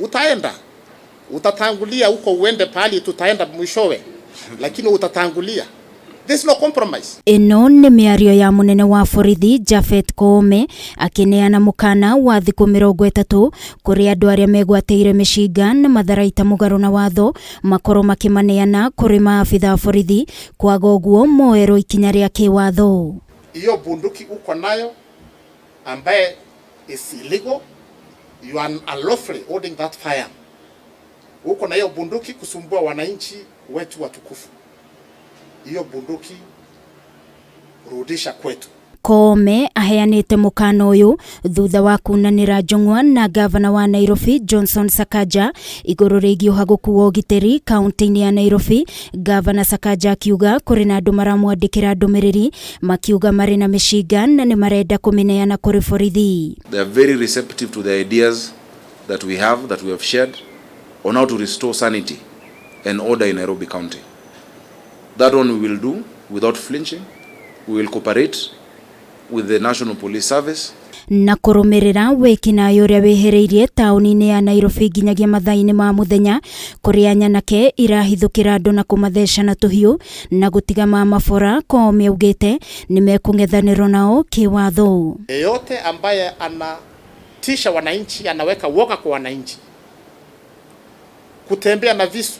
Utaenda, utatangulia huko, uende pahali tutaenda mwishowe, lakini utatangulia. There's no compromise. Ĩno nĩ mĩario ya mũnene wa borithi Japhet Koome akĩneana mũkana wa thikũ 30 kũrĩ andũ arĩa megwatĩire mĩcinga na matharaita mũgarũ na watho makorwo makĩmaneana kũrĩ maabitha a borithi, kwaga ũguo moerwo ikinya rĩa kĩwatho. Hiyo bunduki uko nayo ambaye is illegal, you are unlawfully holding that firearm. Uko na hiyo bunduki kusumbua wananchi wetu watukufu. Hiyo bunduki rudisha kwetu. Koome aheanĩte mũkana ũyũ thutha wa kunanĩra njũng'wa na gavana wa Nairobi Johnson Sakaja igũrũ rĩgiĩ ũhagũku wa ũgitĩri kaunti-inĩ ya Nairobi. Gavana Sakaja akiuga kũrĩ na andũ maramwandĩkĩra ndũmĩrĩri makiuga marĩ na mĩcinga na nĩ marenda kũmĩneana kũrĩ borithi. They are very receptive to the ideas that we have shared on how to restore sanity and order in Nairobi County. That one we will do without flinching. We will cooperate with the National Police Service. Na kũrũmĩrĩra wĩkinaĩ ũrĩa wĩhĩrĩirie taũni-inĩ ya Nairobi nginyagia mathaa-inĩ ma mũthenya, kũrĩa nyanake irahithũkĩra andũ na kũmatheca na tũhiũ na gũtiga mamabora, Koome augĩte nĩ mekũng'ethanĩrwo nao kĩwatho. Yeyote ambaye anatisha wananchi, anaweka woga kwa wananchi, kutembea na visu,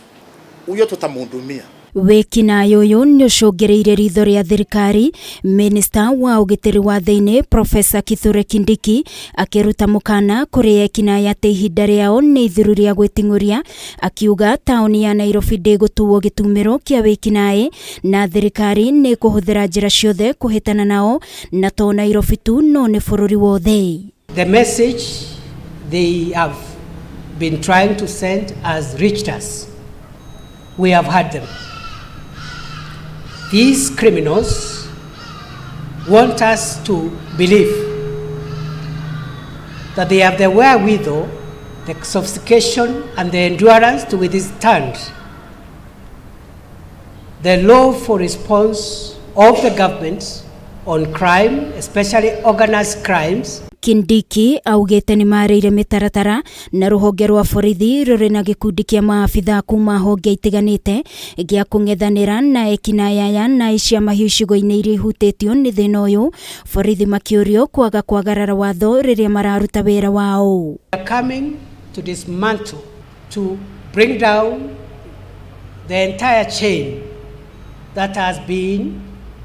huyo tutamhudumia. Wĩkinaĩ ũyũ nĩ ũcũngĩrĩirie ritho rĩa thirikari, minista wa ũgitĩri wa thĩinĩ Profesa Kithure Kindiki akĩruta mũkana kũrĩ ekinaĩ atĩ ihinda rĩao nĩ ithiru rĩa gwĩting'ũria, akiuga taũni ya Nairobi ndĩgũtuo gĩtumĩro kĩa wĩkinaĩ na thirikari nĩ ĩkũhũthĩra njĩra ciothe kũhĩtana nao, na to Nairobi tu no nĩ bũrũri wothe. The message they have been trying to send has reached us. We have heard them. These criminals want us to believe that they have the wherewithal, the sophistication, and the endurance to withstand the lawful response of the government on crime, especially organized crimes. Kindiki augĩte nĩ marĩire mĩtaratara na rũhonge rwa borithi rũrĩ na gĩkundi kĩa maabitha kuma honge itiganĩte gĩa kũng'ethanĩra na ekinaĩ aya na aici a mahiũ icigo-inĩ iria ihutĩtio nĩ thĩna ũyũ, borithi makĩũrio kwaga kwagarara watho rĩrĩa mararuta wĩra wao. We are coming to dismantle, to bring down the entire chain that has been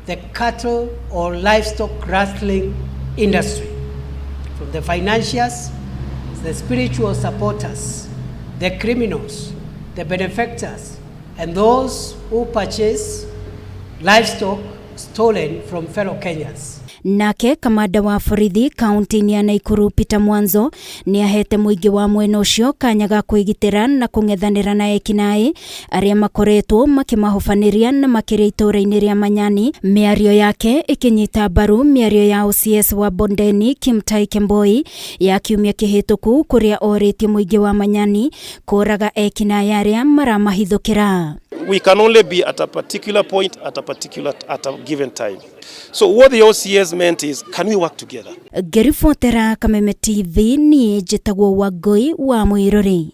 the cattle or livestock rustling industry, from the financiers, the spiritual supporters, the criminals, the benefactors, and those who purchase livestock stolen from fellow Kenyans. Nake kamanda wa borithi kaunti-inĩ ya Naikuru Peter Mwanzo nĩ ahete mũingĩ wa mwena ũcio kanya ga kwĩgitĩra na kũng'ethanĩra na ekinaĩ arĩa makoretwo makĩmahobanĩria na makĩria itũũra-inĩ rĩa Manyani. Mĩario yake ĩkĩnyita mbaru mĩario ya OCS wa Bondeni Kimtai Kemboi ya kiumia kĩhĩtũku, kũrĩa orĩtie mũingĩ wa Manyani kũraga ekinaĩ arĩa maramahithũkĩra. We can only be at a particular point at a given time. So what the OCS meant is, can we work together? Ngĩribotera Kameme TV, niĩ njĩtagwo Wangũi wa Mwĩrori.